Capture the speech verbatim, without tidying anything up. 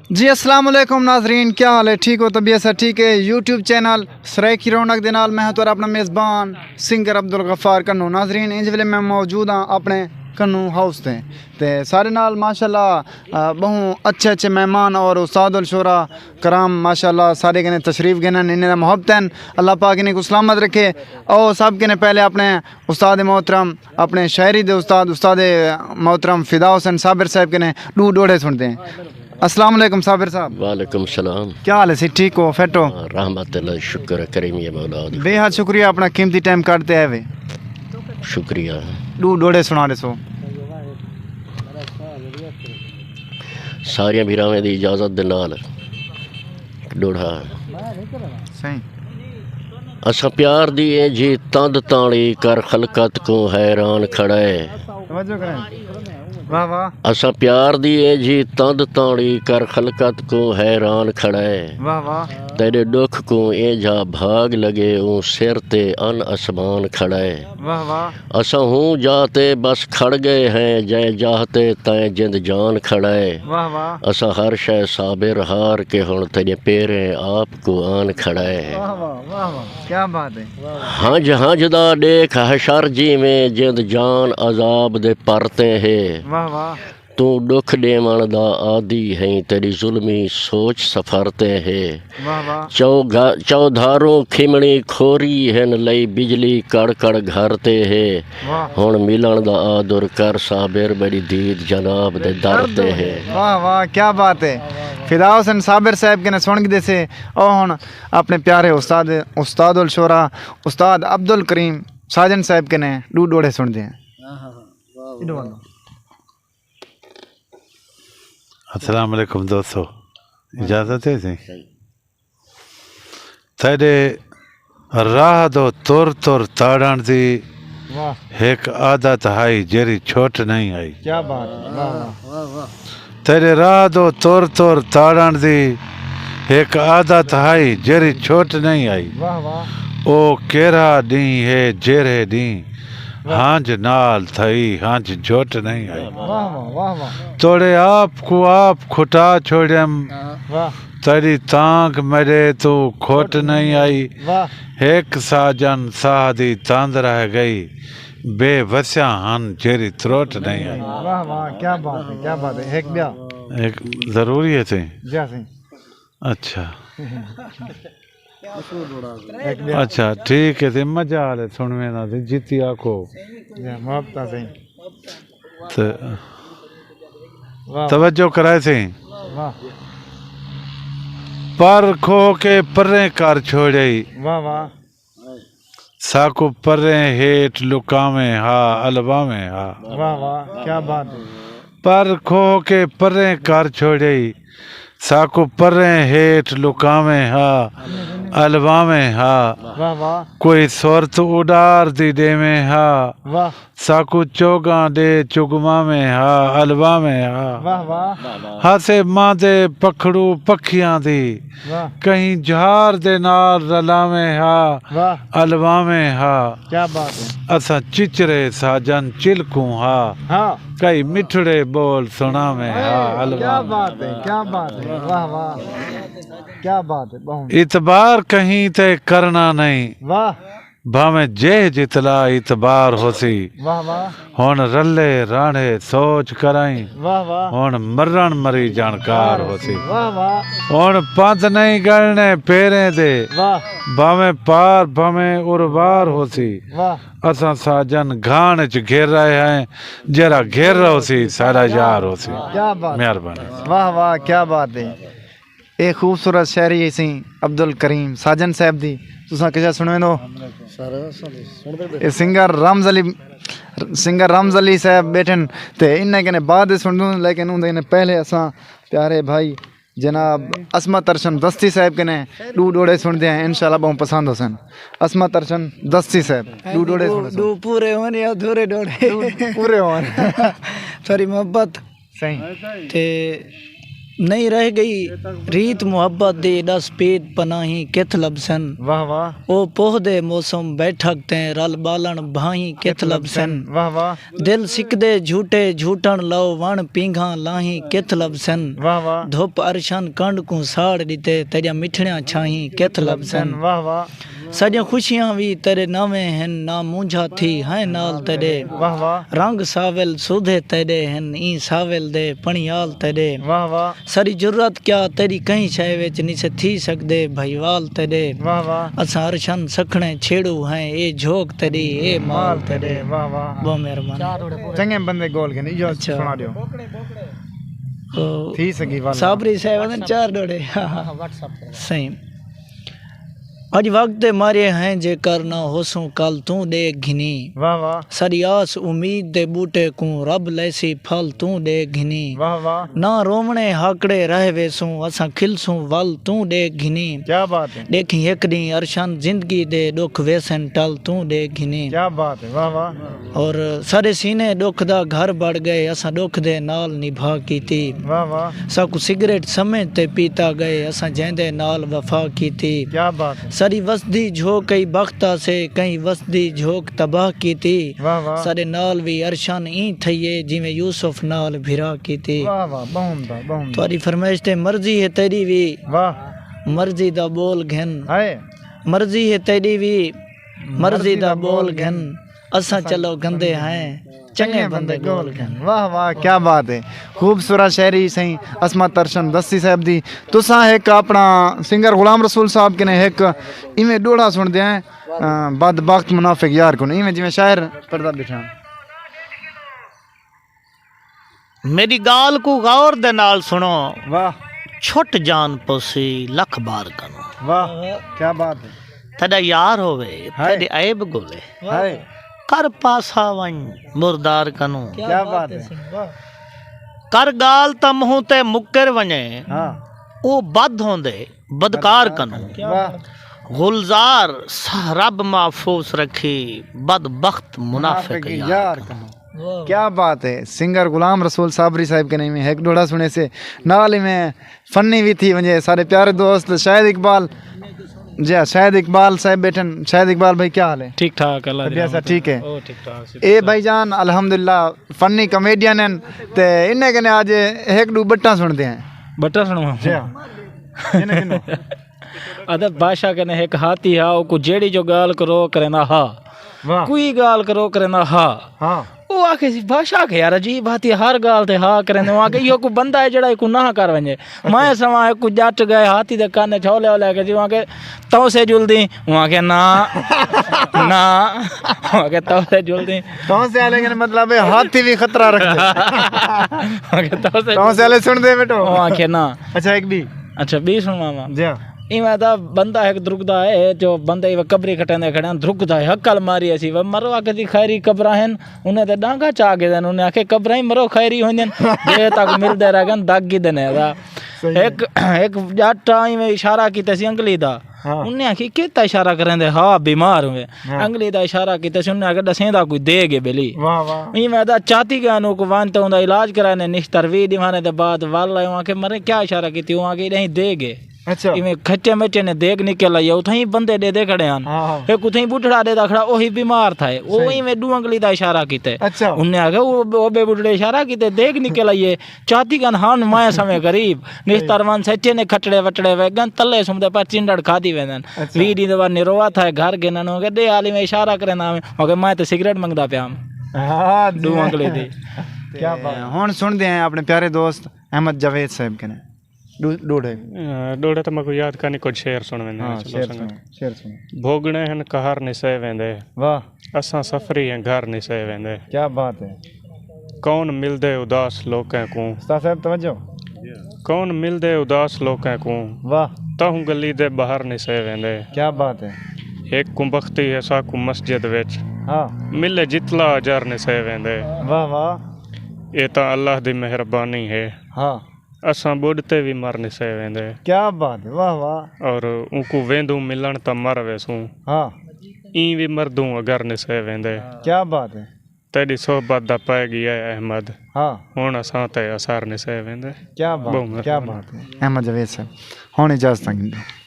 جی السلام علیکم ناظرین، کیا حال ہے؟ ٹھیک ہو؟ طبیعت سب ٹھیک ہے؟ یوٹیوب چینل سرائیکی رونق دے نال میں ہاں تہاݙا اپݨا میزبان سنگر عبدالغفار کنوں۔ ناظرین، انج ویلے میں موجود ہاں اپݨے کنوں ہاؤس تے، تے سارے نال ماشاءاللہ، آ، ٻہوں اچھے اچھے مہمان اور استاد الشعراء کرام ماشاءاللہ سارے کنے تشریف گھنن، انہیں دا محبت ہیں۔ اللہ پاک انہیں کو سلامت رکھے۔ او سب کنے پہلے اپݨے استاد محترم، اپݨے شاعری دے استاد، استاد محترم فدا حسین صابر صاحب کنے ݙو ݙوہڑے سݨدے ہیں۔ السلام علیکم صابر صاحب۔ وعلیکم السلام۔ کیا حال ہے سی؟ ٹھیک ہو؟ فٹ ہو؟ ہاں، رحمت اللہ، شکر ہے، کریم یا مولا دی۔ بے حد شکریہ اپݨا قیمتی ٹائم کڈھ تے آئے وے۔ شکریہ۔ ݙو ݙوہڑے سݨا ݙیسو۔ ساریاں بھراویں دی اجازت دے نال ݙوہڑا۔ صحیح۔ اساں پیار دی اینجھی تند تاݨی کر خلقت کوں حیران کھڑے۔ توجہ کریں۔ واہ واہ۔ اساں پیار دی اینجھی تند تاݨی کر خلقت کوں حیران کھڑے۔ واہ واہ۔ تیݙے ݙکھ کوں اینجھا بھاڳ لڳے اوں سر تے ان اسمان کھڑے۔ واہ واہ۔ اساں ہوں جاہ تے بس کھڑ ڳئے ہیں، جئیں جاہ تے تئیں جند جان کھڑے۔ واہ واہ۔ اساں ہر شے صابر ہار کے ہݨ تیݙے پیریں آپ کوں آن کھڑے۔ واہ واہ، واہ واہ، کیا بات ہے۔ ہنج ہنج دا ݙیکھ حشر جیویں جند جان عذاب دے پر تے ہے۔ واہ واہ۔ توں ݙکھ ݙیوݨ دا عادی ہیں، تیݙی ظلمی سوچ سفر تے ہے۔ واہ واہ۔ چو گھ-، چو دھاروں کھمݨی کھوری ہن، لئی بجلی کڑ کڑ گھر تے ہے۔ واہ۔ ہݨ ملݨ دا آدر کر صابر، میݙی دید جناب دے در تے ہے۔ واہ واہ، کیا بات ہے۔ فدا حسین صابر صاحب کنے سݨ گھدے سے۔ او ہݨ اپݨے پیارے استاد، استاد الشعراء، استاد عبدالکریم ساجن صاحب کنے ݙو ݙوہڑے سݨدے ہیں۔ السلام علیکم دوستو، اجازت ہے سی؟ تیݙے راہ دو تر تر تاڑݨ دی واہ۔ ہک عادت ہائی جیڑھی چھٹ نہیں آئی۔ کیا بات ہے، واہ واہ۔ تیݙے راہ دو تر تر تاڑݨ دی ہک عادت ہائی جیڑھی چھٹ نہیں آئی۔ واہ واہ۔ او کیرھا ݙینہہ ہے جیرھے ݙینہہ واہ۔ ہنج نال تھئی ہنج جھٹ نہیں آئی۔ واہ واہ، واہ واہ۔ توڑے آپ کو آپ کھٹا چھوڑیم۔ واہ۔ تیݙی تانگھ میݙے توں کھٹ نہیں آئی۔ واہ۔ ہک ساجن ساہ دی تند رہ ڳئی، بے وسیاں ہن جیڑھی تروٹ نہیں آئی۔ واہ واہ، کیا بات ہے، کیا بات ہے۔ ہک ٻیا۔ ہک ضروری ہے سی؟ جی سی۔ اچھا۔ ہک ٻیا۔ اچھا، ٹھیک ہے سی، مزہ آ لے سݨویں دا سی، جیتی آکھو۔ جی، محبت سی۔ تے واہ۔ توجہ کرائے سی۔ واہ۔ پر کھوہ کے پریں کر چھوڑئی۔ واہ واہ۔ ساکوں پریں ہیٹھ لکاویں ہا، الواویں ہا۔ واہ واہ، کیا بات ہے۔ پر کھوہ کے پریں کر چھوڑئی، ساکوں پریں ہیٹھ لکاویں ہا، الواویں ہا۔ واہ واہ۔ کوئی سرت اݙار دی ݙیویں ہا۔ واہ۔ ساکوں چوڳاں ݙے چڳواویں ہا، الواویں ہا۔ واہ واہ۔ ہاسے ماندے پکھڑو پکھیاں دی۔ واہ۔ کہیں جھار دے نال رلاویں ہا، واہ۔ الواویں ہا۔ کیا بات ہے۔ اساں چچرے ساجن چلکوں ہا۔ ہاں۔ کئی مٹھڑے ٻول سݨاویں ہا، اے، کیا الواویں۔ بات ہے، کیا بات ہے۔ واہ واہ۔ کیا بات ہے، ٻہوں۔ اعتبار کہیں تے کرݨا نہیں۔ واہ۔ بھانویں جیہہ جتلا اعتبار ہوسی۔ واہ واہ۔ ہݨ رلے راہݨے سوچ کرائیں۔ واہ واہ۔ ہݨ مرݨ مری جاݨ کار ہوسی۔ واہ واہ۔ ہݨ پندھ نہیں ڳݨݨے پیریں دے۔ واہ۔ بھانویں پار بھانویں اروار ہوسی۔ واہ۔ اساں ساجن گھاݨ اچ گھر آئے ہیں، جیڑھا گھر ہوسی ساݙا یار ہوسی۔ کیا بات۔ مہربانی۔ واہ واہ، کیا بات ہے۔ اے خوبصورت شاعری ہے سئیں عبدالکریم ساجن صاحب دی۔ تساں کجا سݨویندو؟ اے سنگر رمز علی، سنگر رمز علی صاحب ٻیٹھن تے انہیں کنے بعد سݨدوں، لیکن اوندے کنے پہلے اساں پیارے بھائی جناب عصمت ارشن دستی صاحب کنے ݙو ݙوہڑے سݨدے ہیں، انشاءاللہ ٻہوں پسند ہوسن۔ عصمت ارشن دستی صاحب، ݙو ݙوہڑے ݙو، سݨدے۔ ݙو پورے ہون یا ادھورے ݙوہڑے؟ ݙو پورے ہون۔ تھوڑی محبت۔ صحیح۔ تے نہیں رہ ڳئی ریت محبت دی، ݙس پید پناہیں کتھ لبھسن۔ واہ واہ۔ او پوہ دے موسم بیٹھک تیں، رل ٻالݨ بھاہیں کتھ لبھسن۔ واہ واہ۔ دل سکدے جھوٹے جھوٹݨ لو، وݨ پینگھاں لاہیں کتھ لبھسن۔ واہ واہ۔ دھپ عرشاں کنڈ کوں ساڑ ݙتے، تیݙیاں مٹھڑیاں چھاہیں کتھ لبھسن۔ واہ واہ۔ ساݙیاں خوشیاں وی تیݙے ناویں ہن، نہ مونجھا تھی ہائیں نال تیݙے۔ واہ واہ۔ رنگ ساول سودھے تیݙے ہن، ایں ساول دے پݨیال تیݙے۔ واہ واہ۔ ساݙی جرات کیا تیݙی کہیں شئے وچ، نسے تھی سڳدے بھائیوال تیݙے۔ واہ واہ۔ اساں عرشاں سکھݨے چھیڑو ہیں، اے جھوک تیݙی، اے مال مال تیݙے۔ تیݙے۔ واہ واہ۔ ٻہوں مہربانی۔ چنڳے بندے ڳول گھن، ایہو اچھا۔ سݨا ݙیو۔ او تھی سڳی والا۔ صابری صاحب آہدن چار ݙوہڑے۔ ہاں، ہاں۔ صحیح۔ اڄ وقت دے مارے ہیں، جے کر نہ ہوسوں کل توں ݙیکھ گھنی۔ واہ واہ۔ ساݙی آس امید دے ٻوٹے کوں، رب لیسی پھل توں ݙیکھ گھنی۔ واہ واہ۔ نہ رووݨے ہاکڑے رہ ویسوں، اساں کھلسوں ول توں ݙیکھ گھنی۔ کیا بات ہے۔ ݙیکھیں ہک ݙینہہ عرشاں زندگی دے، ݙکھ ویسن ٹل توں ݙیکھ گھنی۔ کیا بات ہے، واہ واہ۔ اور ساݙے سینے ݙکھ دا گھر بݨ ڳئے، اساں ݙکھ دے نال نبھا کیتی۔ واہ واہ۔ ساکوں سگریٹ سمجھ تے پیتا ڳئے، اساں جیندے نال وفا کیتی۔ کیا بات ہے۔ ساݙی وسدی جھوک کئی بخت آسے، کہیں وسدی جھوک تباہ کیتی۔ واہ واہ۔ ساݙے نال وی عرشاں ایں تھئیے، جیویں یوسف نال بھرا کیتی۔ واہ واہ، ٻہوں عمدہ، ٻہوں عمدہ۔ تہاݙی فرمائش تے مرضی ہے تیݙی وی، واہ۔ مرضی دا ٻول گھن۔ ہائے۔ مرضی ہے تیݙی وی، مرضی دا ٻول گھن۔ اساں چلو گھندے ہیں، چنڳے بندے ڳول گھن۔ واہ واہ، کیا بات ہے۔ خوبصورت شاعری سئیں عصمت ارشن دستی صاحب دی۔ تساں ہک اپݨا سنگر غلام رسول صاحب کنے ہک ایویں ݙوہڑا سݨدے ہیں، آ، بدبخت منافق یار کوں، ایویں جیویں شاعر پڑھدا ٻیٹھا۔ میݙی ڳالھ کوں غور دے نال سݨو۔ واہ۔ چھٹ جان پوسی لکھ بار کنوں۔ واہ، کیا بات ہے۔ تیݙا یار ہووے، ہائے۔ تیݙے عیب ڳولے۔ ہائے۔ کر پاسا ونڄ مردار کنوں۔ کیا بات ہے۔ کر ڳالھ تاں منہ تے مکر ونڄے۔ ہاں۔ او بد ہوندے بدکار کنوں۔ کیا واہ۔ بات ہے۔ گلزار ساہ رب محفوظ رکھی، بدبخت منافق منافق یار یار کنوں۔ کنوں۔ واہ۔ کیا بات ہے، سنگر غلام رسول صابری صاحب کنے میں ہک ݙوہڑا سݨیسے، نال ہی میں فنی وی تھی ونڄے۔ سارے پیارے دوست شاہد اقبال، جی ہاں، شاہد اقبال صاحب ٻیٹھن۔ شاہد اقبال بھائی، کیا حال ہے؟ ٹھیک ٹھاک، اللہ دی طبیعت رحمت ٹھیک ہے؟ او ٹھیک ٹھاک سی۔ اے بھائی جان الحمدللہ فنی کامیڈین ہن، تے انہیں کنے اڄ ہک ݙو ٻٹاں سݨدے ہیں۔ ٻٹاں سݨواں؟ جی ہاں۔ انہیں کنوں؟ ادب بادشاہ کنے ہک ہاتھی ہا، اوکوں جیڑھی جو ڳالھ کرو کریندا ہا۔ واہ۔ کوئی ڳالھ کرو کریندا ہا۔ ہاں۔ او آکھے سی، بادشاہ آکھے، یار عجیب ہاتھی، ہر ڳالھ تے ہا کریندے۔ او آکھے، ایہو کوئی بندہ ہے جیڑھا ایکوں نہ کر ونڄے؟ میں سمجھاں ہک کوئی ڄٹ ڳئے ہاتھی دے کن اچ ہولے ہولے آکھے سی، او آکھے، توں سے جلدی؟ او آکھے، نہ، نہ۔ او آکھے، توں سے جلدی؟ توں سے آلے کنے مطلب ہے ہاتھی وی خطرہ رکھدے۔ او آکھے، توں سے توں سے آلے سݨدے ٻیٹھو؟ او آکھے، نہ۔ اچھا، ہک ٻی۔ اچھا، ٻی سݨواواں؟ جی ہاں۔ ایویں دا بندہ ہک درکدا ہے، جو بندے ایویں قبری کھٹیندے کھڑے ہن، درکدا ہے، ہکل ماری اسی، "وے مرو، آکھے دی خیری قبراں ہن، انہیں تے ڈانگا چا گھدن۔" انہیں آکھے، "قبراں ہی مرو خیری ہوندن، جے تک ملدے رہ ڳن، دڳ گھدن ہے دا۔" صحیح ہے۔ ہک، ہک ڄٹ آ ایویں اشارہ کیتے سی انگلی دا۔ ہاں۔ انہیں آکھے، "کیتا اشارہ کریندے؟ ہا، بیمار ہوئے۔" ہاں۔ انگلی دا اشارہ کیتے سی، انہیں آکھے، "ݙسیندا کوئی دیڳ ہے ٻیلی۔" واہ واہ۔ ایویں دا چاتی ڳئے انہوں کو ون تے اوندا علاج کرائے نے، نشتر وی ݙیوانے دے بعد ول آئے، او آکھے، "مرے کیا اشارہ کیتی؟" او آکھے، "ݙہیں دیڳ ہے۔" اچھا۔ ایویں کھچے مچے نے دیکھ نکل آئی، اتھائیں بندے ݙیہدے کھڑے ہن۔ ہاں، ہاں۔ ہک اتھائیں ٻڈھڑا ݙیہدا کھڑا، اوہی بیمار تھا ہے۔ او صحیح۔ ایویں ݙو انگلی دا اشارہ کیتے۔ اچھا۔ انہیں آکھیا، او، او ٻے ٻڈھڑے اشارہ کیتے، دیکھ نکل آئی ہے۔ چاتی کن ہن میں سمے غریب۔ صحیح۔ نشتر ون سچے نے کھٹڑے وٹڑے وے ڳن تلے سمدے پر چنڈڑ کھادی ویندن۔ اچھا۔ وی ݙینہہ دے بعد نروات تھا ہے، گھر گھنن ہو گئے، ݙے حالی میں اشارہ کریندا میں۔ مگر میں تے سگریٹ منگدا پیا ہم۔ ہاں جی۔ ݙو انگلی دی۔ کیا بات۔ ہݨ سݨدے ہیں اپݨے پیارے دوست احمد جاوید صاحب کنے۔ ݙو-، ݙوہڑے۔ اے، ݙوہڑے تاں میکوں یاد کائنی، کجھ شعر سݨ ویندے ہاں، ہیں، چلو شعر سنگت۔ سݨو، شعر سݨو۔ بھوڳݨے ہن قہر نسے ویندے۔ واہ۔ اساں سفری ہیں گھر نسے ویندے۔ کیا بات ہے۔ کون ملدے اداس لوکیں کوں۔ استاد صاحب توجہ۔ کون ملدے اداس لوکیں کوں۔ واہ۔ تہوں گلی دے ٻاہر نسے ویندے۔ کیا بات ہے۔ ہک کوں بختی ہے ساکوں مسجد وچ۔ ہاں۔ ملے جتلا اجر نسے ویندے۔ واہ واہ۔ اے تاں اللہ دی مہربانی ہے۔ ہاں۔ اساں ٻݙ تے وی مر نسے ویندے۔ کیا بات ہے، واہ واہ۔ اور اونکوں ویندوں ملݨ تاں مر ویسوں۔ ہاں۔ ایں وی مردوں اگر نسے ویندے۔ کیا بات ہے۔ تیݙی صحبت دا پئے ڳیا ہے احمد۔ ہاں۔ ہݨ اساں تے اثر نسے ویندے۔ کیا بات بہت ہے، کیا مہربانی۔ بات ہے۔ احمد جاوید صاحب، ہݨ اجازت گھندے۔